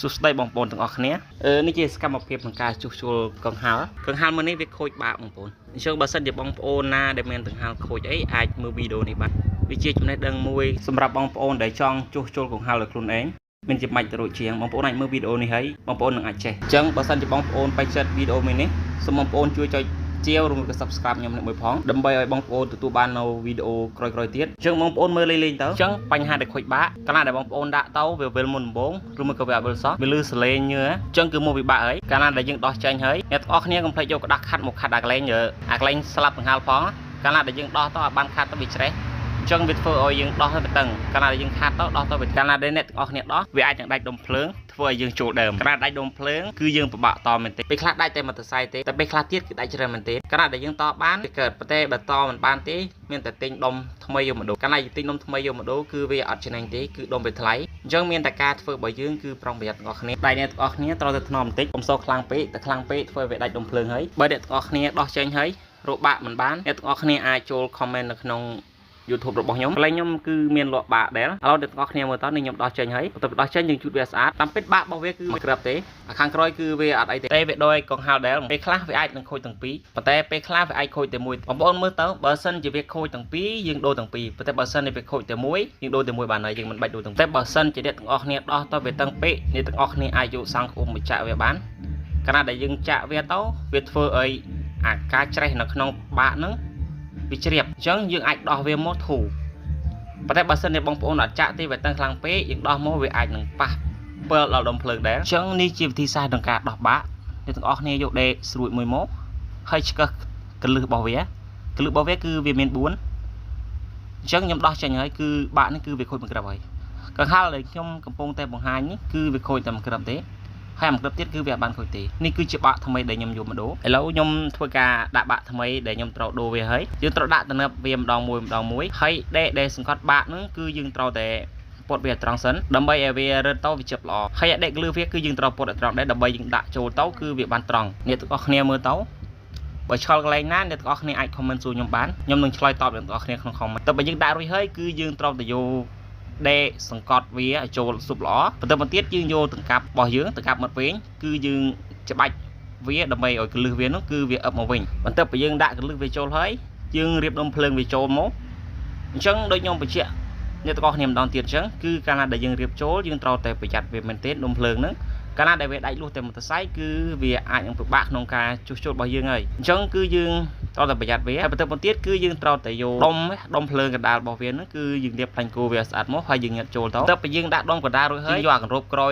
សួស្តីបងប្អូនទាំងអស់គ្នាអឺនេះជាសកម្មភាពក្នុងការជួសជុលកង្ហាល់កង្ហាល់មួយនេះវាខូចបាក់បងប្អូនអញ្ចឹងបើសិនជាបងប្អូនណាដែលមានកង្ហាល់ខូចអីអាចមើលវីដេអូនេះបានវាជាចំណេះដឹងមួយសម្រាប់បងប្អូនដែលចង់ជួសជុលកង្ហាល់ដោយខ្លួនឯងមានជាបាច់ទៅរួចជាងបងប្អូនអាចមើលវីដេអូនេះហើយបងប្អូននឹងអាចចេះអញ្ចឹងបើសិនជាបងប្អូនពេញចិត្តវីដេអូមួយនេះសូមបងប្អូនជួយចុចជាវឬមួយក៏ Subscribe ខ្ញុំនេះមួយផងដើម្បីឲ្យបងប្អូនទទួលបាននៅវីដេអូក្រោយៗទៀតអញ្ចឹងបងប្អូនមើលលេងៗទៅអញ្ចឹងបញ្ហាដែលខូចបាក់កាលណាដែលបងប្អូនដាក់ទៅវាវិលមុនដំបូងឬមួយក៏វាអត់វិលសោះវាលឺសលេងញើអញ្ចឹងគឺមកវិបាកហើយកាលណាដែលយើងដោះចេញហើយអ្នកទាំងអស់គ្នាកុំភ្លេចយកក្តារខាត់មកខាត់អាកន្លែងអាកន្លែងស្លាប់កង្ហាល់ផងកាលណាដែលយើងដោះទៅឲ្យបានខាត់ទៅវាច្រេះអញ្ចឹងវាធ្វើឲ្យយើងដោះទៅវាតឹងកាលណាដែលយើងខាត់ទៅដោះទៅវាកាលណាដែលអ្នកទាំងអស់គ្នាដោះវាអាចនឹងដាច់ដុំភ្លើងធ្វើឲ្យយើងចូលដើមកាលណាដាច់ដុំភ្លើងគឺយើងពិបាកតមែនទេពេលខ្លះដាច់តែមួយសរសៃទេតែពេលខ្លះទៀតគឺដាច់ច្រើនមែនទេកាលណាដែលយើងតបានវាកើតប៉ុន្តែបើតមិនបានទេមានតែទិញដុំថ្មីយកមកដូរកាលណាយើងទិញដុំថ្មីយកមកដូរគឺវាអត់ចំណេញទេគឺដុំវាថ្លៃអញ្ចឹងមានតែការធ្វើរបស់យើងគឺប្រុងប្រយ័ត្នទាំងអស់គ្នាដៃអ្នកទាំងអស់គ្នាត្រូវតែថ្នមបន្តិចកុំសូវខ្លាំងពេកតែខ្លាំងពេកធ្វើឲ្យវាដាច់ដុំភ្លើងហើយបើអ្នកទាំងអស់គ្នាដោះចេញហើយរកបាក់មិនបានអ្នកទាំងអស់គ្នាអាចចូល comment នៅក្នុង YouTube របស់ខ្ញុំកន្លែងខ្ញុំគឺមានលក់បាក់ដែរឥឡូវអ្នកទាំងអស់គ្នាមើលតនេះខ្ញុំដោះចេញហើយបន្ទាប់ពីដោះចេញយើងជូតវាស្អាតតាមពិតបាក់របស់វាគឺមួយគ្រាប់ទេអាខាងក្រោយគឺវាអត់អីទេតែវាដោយកង្ហាល់ដែរពេលខ្លះវាអាចនឹងខូចទាំងពីរប៉ុន្តែពេលខ្លះវាអាចខូចតែមួយបងប្អូនមើលទៅបើសិនជាវាខូចទាំងពីរយើងដូរទាំងពីរប៉ុន្តែបើសិនជាវាខូចតែមួយយើងដូរតែមួយបានហើយយើងមិនបាច់ដូរទាំងតែបើសិនជាអ្នកទាំងអស់គ្នាដោះទៅវាតឹងពេកអ្នកទាំងអស់គ្នាអាចយកសង់ក្អុំមកចាក់វាបានកាលណាដែលយើងចាក់វាទៅវាធ្វើឲ្យអាការច្រេះនៅក្នុងបាក់ហ្នឹងវាជ្រាបអញ្ចឹងយើងអាចដោះវាមកធូរប៉ុន្តែបើសិនជាបងប្អូនអត់ចាក់ទេវាតឹងខ្លាំងពេកយើងដោះមកវាអាចនឹងប៉ះពិលដល់ដុំភ្លើងដែរអញ្ចឹងនេះជាវិធីសាស្ត្រក្នុងការដោះបាក់អ្នកទាំងអស់គ្នាយកដេស្រួចមួយមកហើយឆ្កឹះកលឹះរបស់វាកលឹះរបស់វាគឺវាមាន4អញ្ចឹងខ្ញុំដោះចេញហើយគឺបាក់នេះគឺវាខូចមួយគ្រាប់ហើយកង្ហាល់ដែលខ្ញុំកំពុងតែបង្ហាញនេះគឺវាខូចតែមួយគ្រាប់ទេហើយមួយគ្រាប់ទៀតគឺវាអត់បានខូចទេនេះគឺជាបាក់ថ្មីដែលខ្ញុំយកមកដូរឥឡូវខ្ញុំធ្វើការដាក់បាក់ថ្មីដែលខ្ញុំត្រូវដូរវាហើយយើងត្រូវដាក់តំណឹបវាម្ដងមួយម្ដងមួយហើយដេកដែលសង្កត់បាក់ហ្នឹងគឺយើងត្រូវតែពត់វាឲ្យត្រង់សិនដើម្បីឲ្យវារឹតទៅវាជិបល្អហើយអាដេកលឺវាគឺយើងត្រូវពត់ឲ្យត្រង់ដែរដើម្បីយើងដាក់ចូលទៅគឺវាបានត្រង់អ្នកទាំងអស់គ្នាមើលទៅបើឆ្លល់កន្លែងណាអ្នកទាំងអស់គ្នាអាច comment សួរខ្ញុំបានខ្ញុំនឹងឆ្លើយតបអ្នកទាំងអស់គ្នាក្នុង comment តែបើយើងដាក់រួចហើយគឺយើងត្រូវតែយកដេកសង្កត់វាឲ្យចូលស៊ុបល្អបន្ទាប់មកទៀតយើងយកតង្កាប់របស់យើងតង្កាប់មាត់វែងគឺយើងច្បាច់វាដើម្បីឲ្យកលឹះវានោះគឺវាអឹបមកវិញបន្ទាប់ពីយើងដាក់កលឹះវាចូលហើយយើងរៀបដុំភ្លើងវាចូលមកអញ្ចឹងដូចខ្ញុំបញ្ជាក់អ្នកទាំងអស់គ្នាម្ដងទៀតអញ្ចឹងគឺកាលណាដែលយើងរៀបចូលយើងត្រូវតែប្រយ័ត្នវាមែនទែនដុំភ្លើងហ្នឹងកាលណាដែលវាដាច់លុះតែមតសៃគឺវាអាចនឹងពិបាកក្នុងការជួសជុលរបស់យើងហើយអញ្ចឹងគឺយើងត្រូវតែប្រយ័ត្នវាហើយបន្ទាប់មកទៀតគឺយើងត្រូវតែយកដុំដុំភ្លើងកណ្ដាលរបស់វាហ្នឹងគឺយើងរៀបផ្លាញ់គោវាស្អាតមកហើយយើងញាត់ចូលទៅទៅពេលយើងដាក់ដុំកណ្ដាលរួចហើយយើងយកអាកង្រូបក្រោយ